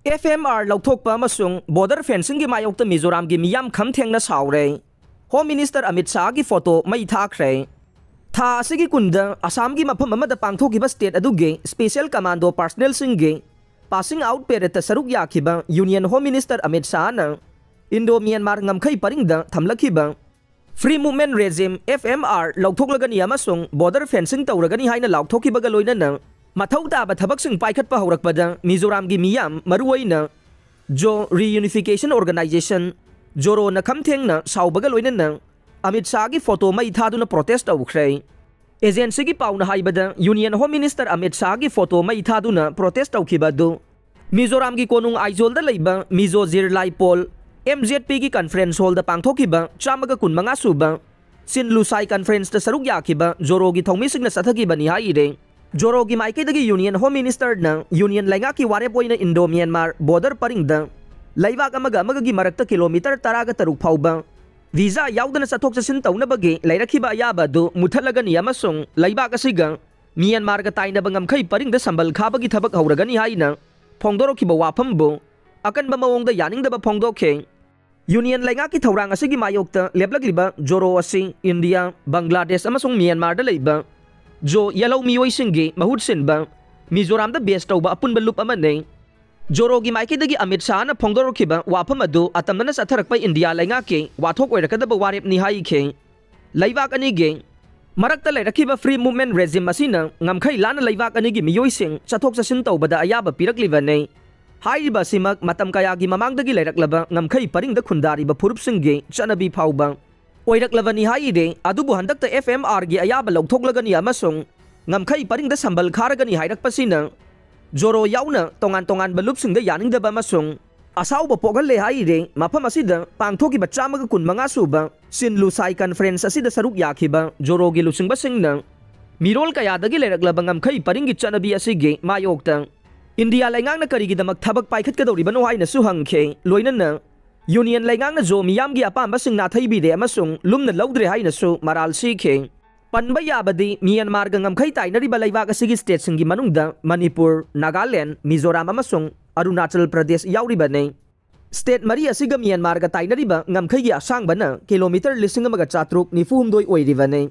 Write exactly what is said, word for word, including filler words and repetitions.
F M R ꯂꯧꯊꯣꯛꯄ ꯑꯃꯁꯨꯡ border fencingꯒꯤ ꯃꯥꯌꯣꯛꯇ ꯃꯤꯖꯣꯔꯥꯝꯒꯤ ꯃꯤꯌꯥꯝ ꯈꯝ ꯊꯦꯡꯅ ꯁꯥꯎꯔꯦ꯫ Home Minister ꯑꯃꯤꯠ ꯁꯥꯍꯒꯤ photo ꯃꯩ ꯊꯥꯈ꯭ꯔꯦ꯫ ꯊꯥ ꯑꯁꯤꯒꯤ ꯀꯨꯟꯗ ꯑꯁꯥꯝꯒꯤ ꯃꯐꯝ ꯑꯃꯗ ꯄꯥꯡꯊꯣꯛꯈꯤꯕ state ꯑꯗꯨꯒꯤ special commando personnelꯁꯤꯡꯒꯤ passing out paradeꯇ ꯁꯔꯨꯛ ꯌꯥꯈꯤꯕ Union Home Minister Amit ꯁꯥꯍꯅ Indo Myanmar ꯉꯝꯈꯩ ꯄꯔꯤꯡꯗ ꯊꯝꯂꯛꯈꯤꯕ Free Movement Regime, F M R, ꯂꯧꯊꯣꯛꯂꯒꯅꯤ ꯑꯃꯁꯨꯡ border fencing ꯇꯧꯔꯒꯅꯤ ꯍꯥꯏꯅ ꯂꯥꯎꯊꯣꯛꯈꯤꯕꯒ ꯂꯣꯏꯅꯅ ꯃꯊꯧ ꯇꯥꯕ ꯊꯕꯛꯁꯤꯡ ꯄꯥꯏꯈꯠꯄ ꯍꯧꯔꯛꯄꯗ ꯃꯤꯖꯣꯔꯥꯝꯒꯤ ꯃꯤꯌꯥꯝ, ꯃꯔꯨꯑꯣꯏꯅ ꯖꯣ Reunification Organisation, ꯖꯣꯔꯣꯅ ꯈꯝ ꯊꯦꯡꯅ ꯁꯥꯎꯕꯒ ꯂꯣꯏꯅꯅ ꯑꯃꯤꯠ ꯁꯥꯍꯒꯤ photo ꯃꯩ ꯊꯥꯗꯨꯅ protest ꯇꯧꯈ꯭ꯔꯦ꯫ Agencyꯒꯤ ꯄꯥꯎꯅ ꯍꯥꯏꯕꯗ Union Home Minister Amit ꯁꯥꯍꯒꯤ photo ꯃꯩ ꯊꯥꯗꯨꯅ protest ꯇꯧꯈꯤꯕ ꯑꯗꯨ ꯃꯤꯖꯣꯔꯥꯝꯒꯤ ꯀꯣꯅꯨꯡ ꯑꯥꯏꯖꯣꯜꯗ ꯂꯩꯕ ꯃꯤꯖꯣ ꯖꯤꯔ ꯂꯥꯏꯄꯣꯜ, M Z Pꯒꯤ conference hallꯗ ꯄꯥꯡꯊꯣꯛꯈꯤꯕ ꯆꯥꯝꯃꯒ ꯀꯨꯟꯃꯉꯥ ꯁꯨꯕ ꯆꯤꯟ ꯂꯨꯁꯥꯏ conferenceꯇ ꯁꯔꯨꯛ ꯌꯥꯈꯤꯕ ꯖꯣꯔꯣꯒꯤ ꯊꯧꯃꯤꯁꯤꯡꯅ ꯆꯠꯊꯈꯤꯕꯅꯤ ꯍꯥꯏꯔꯦ꯫ ꯖꯣꯔꯣꯒꯤ ꯃꯥꯏꯀꯩꯗꯒꯤ Union Home Ministerꯅ Union ꯂꯩꯉꯥꯛꯀꯤ ꯋꯥꯔꯦꯞ ꯑꯣꯏꯅ Indo Myanmar border ꯄꯔꯤꯡꯗ ꯂꯩꯕꯥꯛ ꯑꯃꯒ ꯑꯃꯒꯒꯤ ꯃꯔꯛꯇ kilometre ꯇꯔꯥꯒ ꯇꯔꯨꯛ ꯐꯥꯎꯕ visa ꯌꯥꯎꯗꯅ ꯆꯠꯊꯣꯛ ꯆꯠꯁꯤꯟ ꯇꯧꯅꯕꯒꯤ ꯂꯩꯔꯛꯈꯤꯕ ꯑꯌꯥꯕ ꯑꯗꯨ ꯃꯨꯠꯊꯠꯂꯒꯅꯤ ꯑꯃꯁꯨꯡ ꯂꯩꯕꯥꯛ ꯑꯁꯤꯒ ꯃ꯭ꯌꯥꯟꯃꯥꯔꯒ ꯇꯥꯏꯅꯕ ꯉꯝꯈꯩ ꯄꯔꯤꯡꯗ ꯁꯝꯕꯜ ꯈꯥꯕꯒꯤ ꯊꯕꯛ ꯍꯧꯔꯒꯅꯤ ꯍꯥꯏꯅ ꯐꯣꯡꯗꯣꯔꯛꯈꯤꯕ ꯋꯥꯐꯝꯕꯨ ꯑꯀꯟꯕ ꯃꯑꯣꯡꯗ ꯌꯥꯅꯤꯡꯗꯕ ꯐꯣꯡꯗꯣꯛꯈꯤ꯫ Union ꯂꯩꯉꯥꯛꯀꯤ ꯊꯧꯔꯥꯡ ꯑꯁꯤꯒꯤ ꯃꯥꯌꯣꯛꯇ ꯂꯦꯞꯂꯛꯂꯤꯕ ꯖꯣꯔꯣ ꯑꯁꯤ ꯏꯟꯗꯤꯌꯥ, ꯕꯪꯒ꯭ꯂꯥꯗꯦꯁ ꯑꯃꯁꯨꯡ ꯃ꯭ꯌꯥꯟꯃꯥꯔꯗ ꯂꯩꯕ ꯖꯣ ꯌꯦꯜꯍꯧ ꯃꯤꯑꯣꯏꯁꯤꯡꯒꯤ ꯃꯍꯨꯠ ꯁꯤꯟꯕ ꯃꯤꯖꯣꯔꯥꯝꯗ base ꯇꯧꯕ ꯑꯄꯨꯟꯕ ꯂꯨꯞ ꯑꯃꯅꯤ꯫ ꯖꯣꯔꯣꯒꯤ ꯃꯥꯏꯀꯩꯗꯒꯤ ꯑꯃꯤꯠ ꯁꯥꯍꯅ ꯐꯣꯡꯗꯣꯔꯛꯈꯤꯕ ꯋꯥꯐꯝ ꯑꯗꯨ ꯑꯇꯝꯅꯅ ꯆꯠꯊꯔꯛꯄ ꯏꯟꯗꯤꯌꯥ ꯂꯩꯉꯥꯛꯀꯤ ꯋꯥꯊꯣꯛ ꯑꯣꯏꯔꯛꯀꯗꯕ ꯋꯥꯔꯦꯞꯅꯤ ꯍꯥꯏꯈꯤ꯫ ꯂꯩꯕꯥꯛ ꯑꯅꯤꯒꯤ ꯃꯔꯛꯇ ꯂꯩꯔꯛꯈꯤꯕ Free Movement Regime ꯑꯁꯤꯅ ꯉꯝꯈꯩ ꯂꯥꯟꯅ ꯂꯩꯕꯥꯛ ꯑꯅꯤꯒꯤ ꯃꯤꯑꯣꯏꯁꯤꯡ ꯆꯠꯊꯣꯛ ꯆꯠꯁꯤꯟ ꯇꯧꯕꯗ ꯑꯌꯥꯕ ꯄꯤꯔꯛꯂꯤꯕꯅꯤ꯫ ꯍꯥꯏꯔꯤꯕ ꯑꯁꯤꯃꯛ ꯃꯇꯝ ꯀꯌꯥꯒꯤ ꯃꯃꯥꯡꯗꯒꯤ ꯂꯩꯔꯛꯂꯕ ꯉꯝꯈꯩ ꯄꯔꯤꯡꯗ ꯈꯨꯟꯗꯥꯔꯤꯕ ꯐꯨꯔꯨꯞꯁꯤꯡꯒꯤ ꯆꯠꯅꯕꯤ ꯐꯥꯎꯕ ꯑꯣꯏꯔꯛꯂꯕꯅꯤ ꯍꯥꯏꯔꯦ꯫ ꯑꯗꯨꯕꯨ ꯍꯟꯗꯛꯇ F M Rꯒꯤ ꯑꯌꯥꯕ ꯂꯧꯊꯣꯛꯂꯒꯅꯤ ꯑꯃꯁꯨꯡ ꯉꯝꯈꯩ ꯄꯔꯤꯡꯗ ꯁꯝꯕꯜ ꯈꯥꯔꯒꯅꯤ ꯍꯥꯏꯔꯛꯄꯁꯤꯅ ꯖꯣꯔꯣ ꯌꯥꯎꯅ ꯇꯣꯉꯥꯟ ꯇꯣꯉꯥꯟꯕ ꯂꯨꯞꯁꯤꯡꯗ ꯌꯥꯅꯤꯡꯗꯕ ꯑꯃꯁꯨꯡ ꯑꯁꯥꯎꯕ ꯄꯣꯛꯍꯜꯂꯦ ꯍꯥꯏꯔꯦ꯫ ꯃꯐꯝ ꯑꯁꯤꯗ ꯄꯥꯡꯊꯣꯛꯈꯤꯕ ꯆꯥꯝꯃꯒ ꯀꯨꯟꯃꯉꯥ ꯁꯨꯕ ꯆꯤꯟ ꯂꯨꯁꯥꯏ conference ꯑꯁꯤꯗ ꯁꯔꯨꯛ ꯌꯥꯈꯤꯕ ꯖꯣꯔꯣꯒꯤ ꯂꯨꯆꯤꯡꯕꯁꯤꯡꯅ ꯃꯤꯔꯣꯜ ꯀꯌꯥꯗꯒꯤ ꯂꯩꯔꯛꯂꯕ ꯉꯝꯈꯩ ꯄꯔꯤꯡꯒꯤ ꯆꯠꯅꯕꯤ ꯑꯁꯤꯒꯤ ꯃꯥꯌꯣꯛꯇ ꯏꯟꯗꯤꯌꯥ ꯂꯩꯉꯥꯛꯅ ꯀꯔꯤꯒꯤꯗꯃꯛ ꯊꯕꯛ ꯄꯥꯏꯈꯠꯀꯗꯧꯔꯤꯕꯅꯣ ꯍꯥꯏꯅꯁꯨ ꯍꯪꯈꯤ꯫ ꯂꯣꯏꯅꯅ Union ꯂꯩꯉꯥꯛꯅ ꯖꯣ ꯃꯤꯌꯥꯝꯒꯤ ꯑꯄꯥꯝꯕꯁꯤꯡ ꯅꯥꯊꯩꯕꯤꯔꯦ ꯑꯃꯁꯨꯡ ꯂꯨꯝꯅ ꯂꯧꯗ꯭ꯔꯦ ꯍꯥꯏꯅꯁꯨ ꯃꯔꯥꯜ ꯁꯤꯈꯤ꯫ ꯄꯟꯕ ꯌꯥꯕꯗꯤ ꯃ꯭ꯌꯥꯟꯃꯥꯔꯒ ꯉꯝꯈꯩ ꯇꯥꯏꯅꯔꯤꯕ ꯂꯩꯕꯥꯛ ꯑꯁꯤꯒꯤ stateꯁꯤꯡꯒꯤ ꯃꯅꯨꯡꯗ ꯃꯅꯤꯄꯨꯔ, ꯅꯥꯒꯥꯂꯦꯟ, ꯃꯤꯖꯣꯔꯥꯝ ꯑꯃꯁꯨꯡ ꯑꯔꯨꯅꯥꯆꯜ ꯄ꯭ꯔꯗꯦꯁ ꯌꯥꯎꯔꯤꯕꯅꯤ꯫ ꯁ꯭ꯇꯦꯠ ꯃꯔꯤ ꯑꯁꯤꯒ ꯃ꯭ꯌꯥꯟꯃꯥꯔꯒ ꯇꯥꯏꯅꯔꯤꯕ ꯉꯝꯈꯩꯒꯤ ꯑꯁꯥꯡꯕꯅ ꯀꯤꯂꯣꯃꯤꯇꯔ ꯂꯤꯁꯤꯡ ꯑꯃꯒ ꯆꯥꯇ꯭ꯔꯨꯛ ꯅꯤꯐꯨ ꯍꯨꯝꯗꯣꯏ ꯑꯣꯏꯔꯤꯕꯅꯤ꯫